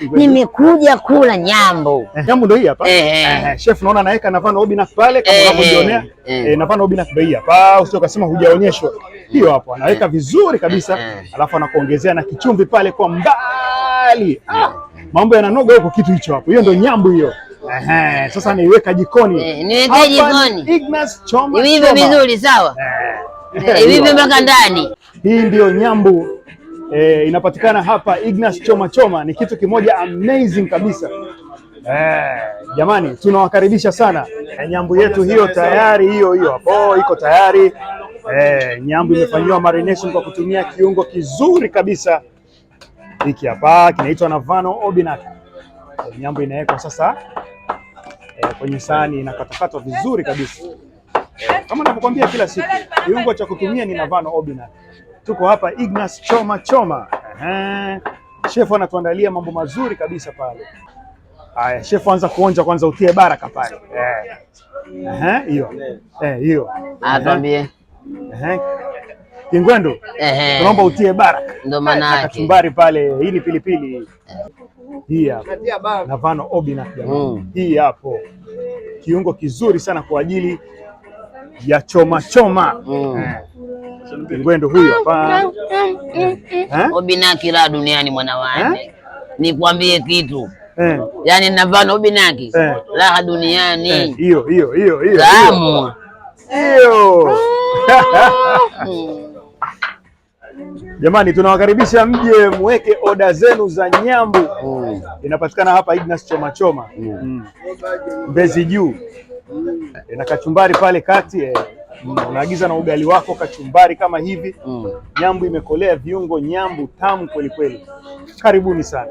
Nimekuja kula nyambo. Nyambo ndio hii hapa. Eh. Chef naona anaweka Navano Obinak pale kama unavyojionea. Navano Obinak ndio hii hapa. Usio kasema hujaonyeshwa. Hiyo hapo anaweka vizuri kabisa. Alafu anakuongezea na kichumvi pale kwa mbali. Ah, mambo yananoga huko kitu hicho hapo. Hiyo ndio nyambo hiyo. Sasa niweka jikoni. Niweke Hapa ni jikoni. Ignas Choma Ivive Choma. vizuri sawa? Ivive mpaka ndani. Hii ndiyo nyambu inapatikana hapa Ignas Choma Choma. Ni kitu kimoja amazing kabisa. Jamani tunawakaribisha sana. Nyambu yetu hiyo tayari, hiyo hiyo hapo iko tayari. Nyambu imefanyiwa marination kwa kutumia kiungo kizuri kabisa hiki hapa kinaitwa Navano Obinak. Nyambu inawekwa sasa kwenye sahani inakatakatwa vizuri kabisa. Kama ninavyokuambia kila siku, kiungo cha kutumia ni Navano Obinak. Tuko hapa Ignas Choma Choma. Ehe. Chef anatuandalia mambo mazuri kabisa pale. Haya, chef anza kuonja kwanza, utie baraka pale. Ehe, hiyo. Hiyo. Atuambie. Ehe. Kingwendu, tunaomba utie baraka. Ndo maana Na yake. kachumbari pale, hii ni pilipili. Hii hapa. Navano Obinak jamani. Hii hapo. Kiungo kizuri sana kwa ajili ya choma choma. Kingwendu huyu hapa. Obinaki la duniani mwana wane. Nikwambie kitu. Yaani Navano Obinaki raha duniani. Hiyo hiyo hiyo hiyo. Tamu. Hiyo. Jamani, tunawakaribisha mje muweke oda zenu za nyambu. Inapatikana hapa Ignas Choma Choma. Mbezi Juu. Na kachumbari pale kati. Unaagiza na ugali wako kachumbari kama hivi. Nyambu imekolea viungo, nyambu tamu kweli kweli. Karibuni sana.